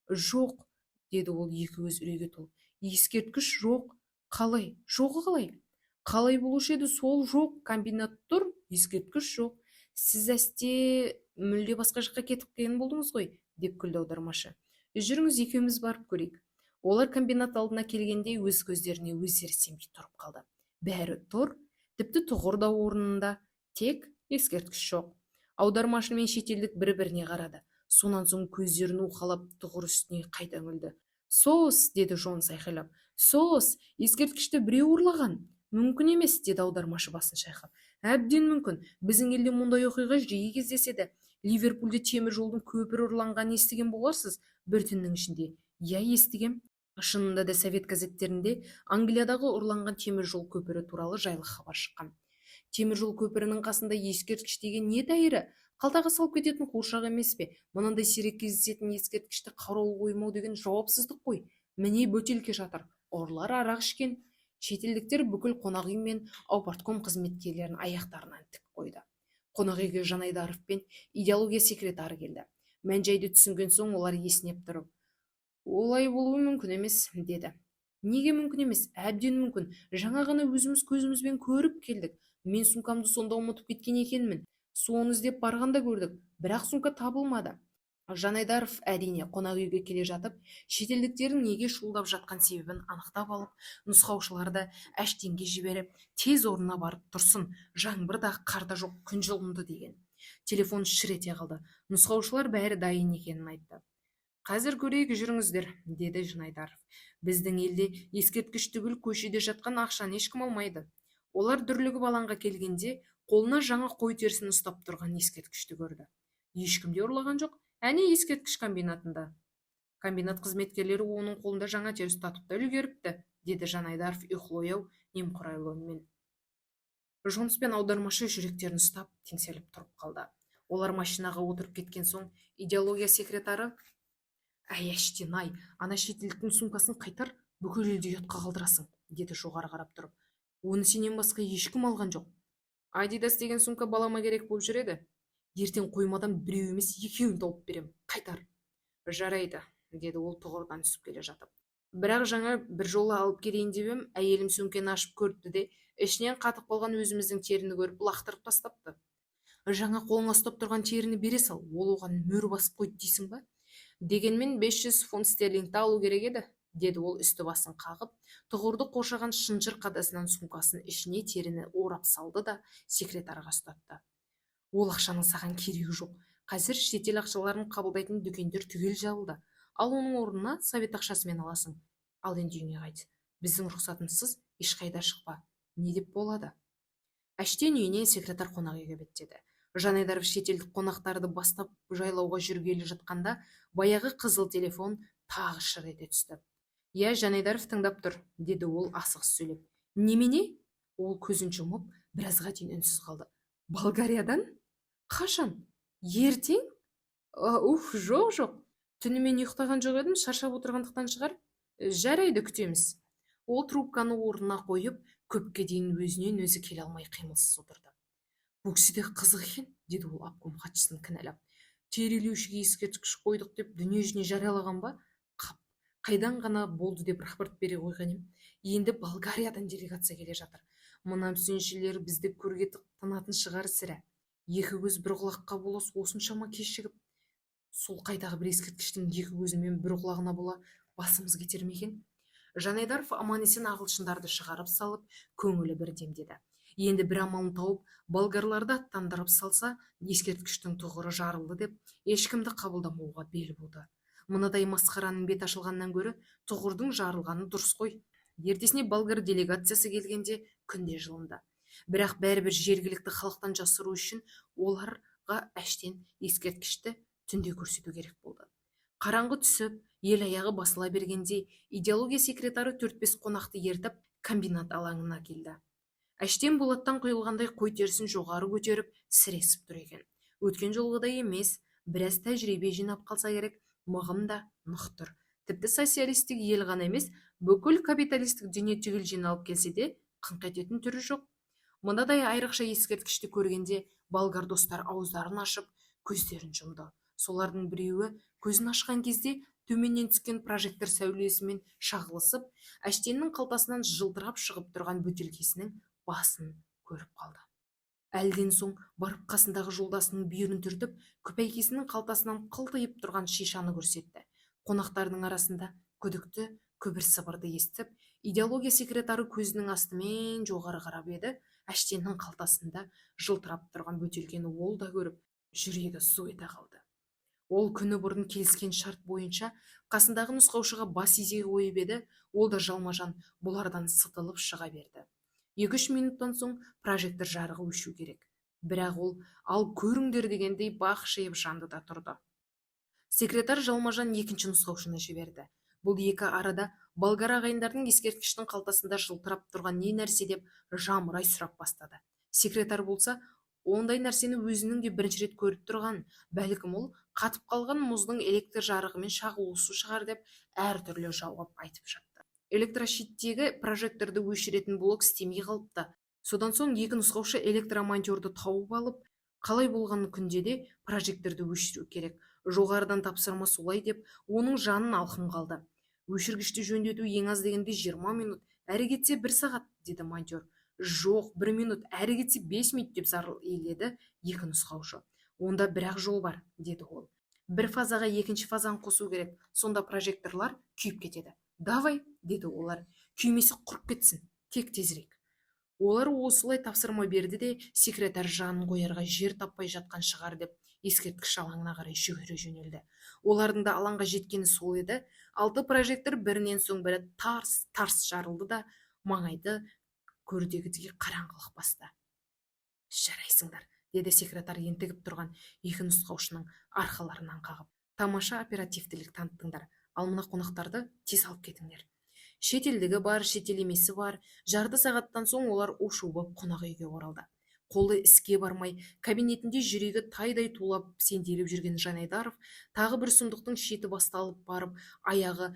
Жоқ, деді ол екі көзі үрейге толып. Ескерткіш жоқ. Қалай? Жоғы қалай? Қалай болушы еді, сол жоқ. Комбинат тұр, ескерткіш жоқ. Сіз әсте мүлде басқа жаққа кетіп кеткен болдыңыз ғой, деп күлді аудармашы. Жүріңіз, екеуміз барып көрейік. Олар комбинат алдына келгенде өз көздеріне өздері сенбей тұрып қалды. Бәрі тұр, тіпті тұғыр да орнында, тек ескерткіш жоқ. Аудармашы мен шетелдік бір-біріне қарады. Сонан соң көздерін уқалап, тұғыр үстіне қайта үңілді. Сос, деді Джонс айқайлап. Сос, ескерткішті біреу ұрлаған. Мүмкін емес, деді аудармашы басын шайқап. Әбден мүмкін. Біздің елде мұндай оқиға жиі кездеседі. Ливерпульде темір жолдың көпірі ұрланғанын естіген боларсыз бір түннің ішінде. Иә, естігем. Шынында да, совет газеттерінде Англиядағы ұрланған темір жол көпірі туралы жайлы хабар шыққан. Темір жол көпірінің қасында ескерткіш деген не дәйірі? Қалтаға салып кететін қуыршақ емес пе? Мынандай сирек кездесетін ескерткішті қарауыл қоймау деген жауапсыздық қой. Міне, бөтелке жатыр. Ұрылар арақ ішкен. Шетелдіктер бүкіл қонақ үй мен аупартком қызметкерлерін аяқтарынан тік қойды. Қонақ үйге Жанайдаров пен идеология секретары келді. Мән жайды түсінген соң олар есінеп тұрып: Олай болуы мүмкін емес, деді. Неге мүмкін емес? Әбден мүмкін. Жаңа ғана өзіміз көзімізбен көріп келдік. Мен сумкамды сонда ұмытып кеткен екенмін. Соны іздеп барғанда көрдік, бірақ сумка табылмады. Жанайдаров, әрине, қонақ үйге келе жатып, шетелдіктердің неге шуылдап жатқан себебін анықтап алып, нұсқаушыларды Әштенге жіберіп, тез орнына барып тұрсын, жаңбыр да, қар да жоқ, күн жылынды деген. Телефон шыр ете қалды. Нұсқаушылар бәрі дайын екенін айтты. Қазір көрейік, жүріңіздер, деді Жанайдаров. Біздің елде ескерткіш түгіл, көшеде жатқан ақшаны ешкім алмайды. Олар дүрлігіп алаңға келгенде, қолына жаңа қой терісін ұстап тұрған ескерткішті көрді. Ешкім де ұрлаған жоқ. Әне, ескерткіш комбинатында. Комбинат қызметкерлері оның қолында жаңа тері ұстатып та үлгеріпті, деді Жанайдаров ұйқылы-ояу немқұрайлы үнмен. Джонс пен аудармашы жүректерін ұстап, теңселіп тұрып қалды. Олар машинаға отырып кеткен соң идеология секретары Әй, Әштен-ай, ана шетелдіктің сумкасын қайтар, бүкіл елді ұятқа қалдырасың, деді жоғары қарап тұрып. Оны сенен басқа ешкім алған жоқ. Адидас деген сумка балама керек болып жүр еді. Ертең қоймадан біреу емес, екеуін тауып берем, қайтар. Жарайды, деді ол тұғырдан түсіп келе жатып. Бірақ жаңа бір жолы алып келейін деп ем, әйелім сөмкені ашып көріпті де, ішінен қатып қалған өзіміздің теріні көріп лақтырып тастапты. Жаңа қолыңа ұстап тұрған теріні бере сал, ол оған мөр басып қойды дейсің ба? Дегенмен 500 фунт стерлингті алу керек еді, деді ол үсті басын қағып, тұғырды қоршаған шынжыр қадасынан сумкасының ішіне теріні орап салды да секретарға ұстатты. Ол ақшаның саған керегі жоқ. Қазір шетел ақшаларын қабылдайтын дүкендер түгел жабылды. Ал оның орнына совет ақшасымен аласың. Ал енді үйіңе қайт. Біздің рұқсатымызсыз ешқайда шықпа. Не деп болады? Әштен үйіне, секретарь қонақ үйге беттеді. Жанайдаров шетелдік қонақтарды бастап жайлауға жүргелі жатқанда баяғы қызыл телефон тағы шыр ете түсті. Иә, Жанайдаров тыңдап тұр, деді ол асығыс сөйлеп. Немене? Ол көзін жұмып, біразға дейін үнсіз қалды. Болгариядан? Қашан? Ертең? Уф, жоқ, жоқ. Түнімен ұйықтаған жоқ едім, шаршап отырғандықтан шығар. Жарайды, күтеміз. Ол трубканы орнына қойып, көпке дейін өзінен өзі келе алмай қимылсыз отырды. Бұл кісі де қызық екен, деді ол обком хатшысын кінәлап. Тері илеушіге ескерткіш қойдық деп дүние жүзіне жариялаған ба? Қап, қайдан ғана болды деп рапорт бере қойған ем. Енді Болгариядан делегация келе жатыр. Мына мүсіншілер бізді көрге тынатын шығар сірә. Екі көз бір құлаққа бола осыншама кешігіп, сол қайдағы бір ескерткіштің екі көзі мен бір құлағына бола басымыз кетер ме екен? Жанайдаров аман-есен ағылшындарды шығарып салып, көңілі бір демдеді. Енді бір амалын тауып, болгарларды аттандырып салса, ескерткіштің тұғыры жарылды деп ешкімді қабылдамауға бел буды. Мынадай масқараның беті ашылғаннан гөрі тұғырдың жарылғаны дұрыс қой. Ертесіне болгар делегациясы келгенде күн де жылынды. Бірақ бәрібір жергілікті халықтан жасыру үшін оларға әштен ескерткішті түнде көрсету керек болды. Қараңғы түсіп, ел аяғы басыла бергенде идеология секретары төрт-бес қонақты ертіп комбинат алаңына келді. Әштен болаттан құйылғандай қой терісін жоғары көтеріп, сіресіп тұр екен. Өткен жолғыдай емес, біраз тәжірибе жинап қалса керек, мығым да нық тұр. Тіпті социалистік ел ғана емес, бүкіл капиталистік дүние түгел жиналып келсе де, қыңқ ететін түрі жоқ. Мынадай айрықша ескерткішті көргенде болгар достар ауыздарын ашып, көздерін жұмды. Солардың біреуі көзін ашқан кезде төменнен түскен прожектор сәулесімен шағылысып, Әштеннің қалтасынан жылтырап шығып тұрған бөтелкесінің басын көріп қалды. Әлден соң барып қасындағы жолдасының бүйірін түртіп, күпәйкесінің қалтасынан қылтиып тұрған шишаны көрсетті. Қонақтардың арасында күдікті күбір-сыбырды естіп, идеология секретары көзінің астымен жоғары қарап еді, Әштеннің қалтасында жылтырап тұрған бөтелкені ол да көріп, жүрегі су ете қалды. Ол күні бұрын келіскен шарт бойынша қасындағы нұсқаушыға бас изей қойып еді, ол да жалма-жан бұлардан сытылып шыға берді. 2-3 минуттан соң прожектор жарығы өшу керек. Бірақ ол ал көріңдер дегендей бақшиып жанды да тұрды. Секретарь жалма-жан екінші нұсқаушыны жіберді. Бұл екі арада болгар ағайындардың ескерткіштің қалтасында жылтырап тұрған не нәрсе деп жамырай сұрап бастады. Секретарь болса, ондай нәрсені өзінің де бірінші рет көріп тұрған, бәлкім ол қатып қалған мұздың электр жарығымен шағылысу шығар деп әртүрлі жауап айтып жатты. Электрощиттегі прожекторды өшіретін блок істемей қалыпты. Содан соң екі нұсқаушы электромонтерді тауып алып, қалай болған күнде де прожекторды өшіру керек. Жоғарыдан тапсырма солай деп, оның жанын алқым қалды. Өшіргішті жөндету ең аз дегенде 20 минут, әрі кетсе бір сағат, деді монтер. Жоқ, бір минут, әрі кетсе 5 минут деп зар иледі екі нұсқаушы. Онда бір-ақ жол бар, деді ол. Бір фазаға екінші фазаны қосу керек, сонда прожекторлар күйіп кетеді. Давай, деді олар, күймесе құрып кетсін, тек тезірек. Олар осылай тапсырма берді де, секретарь жанын қоярға жер таппай жатқан шығар деп ескерткіш алаңына қарай жүгіре жөнелді. Олардың да алаңға жеткені сол еді, алты прожектор бірінен соң бірі тарс-тарс жарылды да, маңайды көрдегідей қараңғылық басты. Жарайсыңдар, деді секретарь ентігіп тұрған екі нұсқаушының арқаларынан қағып. Тамаша оперативтілік таныттыңдар, ал мына қонақтарды тез алып кетіңдер. Шетелдігі бар, шетел емесі бар, жарты сағаттан соң олар у-шу боп қонақ үйге оралды. Қолы іске бармай, кабинетінде жүрегі тайдай тулап сенделіп жүрген Жанайдаров тағы бір сұмдықтың шеті басталып барып, аяғы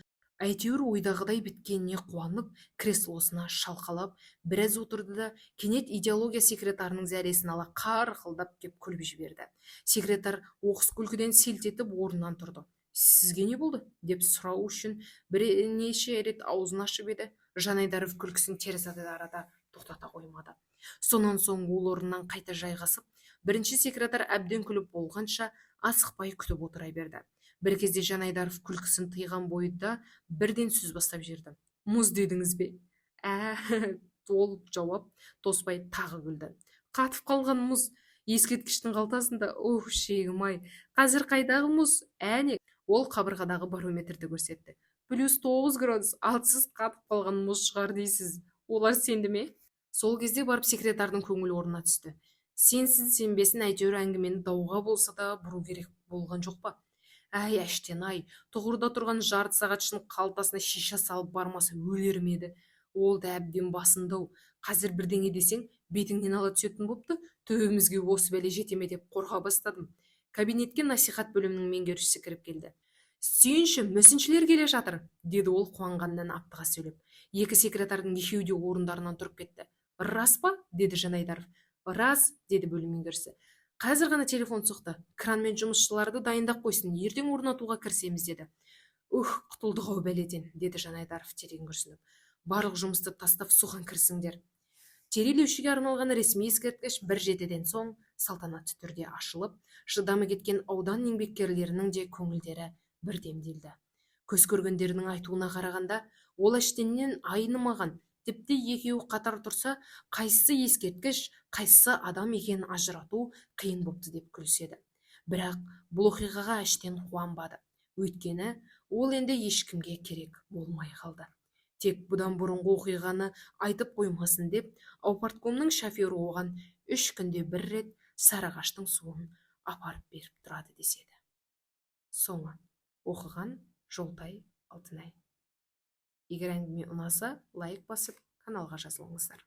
әйтеуір ойдағыдай біткеніне қуанып, креслосына шалқалап біраз отырды да, кенет идеология секретарының зәресін ала қарқылдап кеп күліп жіберді. Секретарь оқыс күлкіден селт етіп орнынан тұрды. «Сізге не болды?» деп сұрау үшін бірнеше рет аузын ашып еді, Жанайдаров күлкісін теріс арада тоқтата қоймады. Сонан соң ол орнынан қайта жайғасып, бірінші секретарь әбден күліп болғанша асықпай күтіп отыра берді. Бір кезде Жанайдаров күлкісін тыйған бойда бірден сөз бастап жіберді: «Мұз дедіңіз бе?» Ә, ол жауап тоспай тағы күлді. «Қатып қалған мұз ескерткіштің қалтасында. Ух, шегім-ай, қазір қайдағы мұз? Әне», — ол қабырғадағы барометрді көрсетті, «+9 градус. Ал сіз қатып қалған мұз шығар дейсіз. Олар сенді ме?» Сол кезде барып секретардың көңілі орнына түсті. Сенсін, сенбесін, әйтеуір әңгімені дауға болса да бұру керек болған жоқ па? Әй, әштен-ай, тұғырда тұрған жарты сағат үшін қалтасына шиша салып бармаса өлер ме еді? Ол да әбден басынды-ау. Қазір бірдеңе десең, бетіңнен ала түсетін бопты. Төбемізге осы бәле жете ме деп қорқа бастадым. Кабинетке насихат бөлімінің меңгерушісі кіріп келді. «Сүйінші, мүсіншілер келе жатыр!» — деді ол қуанғаннан аптыға сөйлеп. Екі секретардың екеуі де орындарынан тұрып кетті. «Рас па?» — деді Жанайдаров. «Рас», — деді бөлім меңгерушісі. «Қазір ғана телефон соқты. Кранмен жұмысшыларды дайындап қойсын, ертең орнатуға кірісеміз деді». «Ух, құтылдық-ау бәледен», — деді Жанайдаров терең күрсініп. «Барлық жұмысты тастап, соған кірісіңдер». Терилеушіге арналған ресми ескерткіш бір жетіден соң салтанатты түрде ашылып, шыдамы кеткен аудан еңбеккерлерінің де көңілдері бір демделді. Көз көргендерінің айтуына қарағанда, ол әштеннен айнымаған, тіпті екеуі қатар тұрса, қайсысы ескерткіш, қайсысы адам екенін ажырату қиын бопты деп күліседі. Бірақ бұл оқиғаға әштен қуанбады, өйткені ол енді ешкімге керек болмай қалды. Тек бұдан бұрынғы оқиғаны айтып қоймасын деп, аупарткомның шофері оған 3 күнде бір рет Сарыағаштың суын апарып беріп тұрады деседі. Соңы. Оқыған Жолтай Алтынай. Егер әңгіме ұнаса, лайк басып, каналға жазылыңыздар.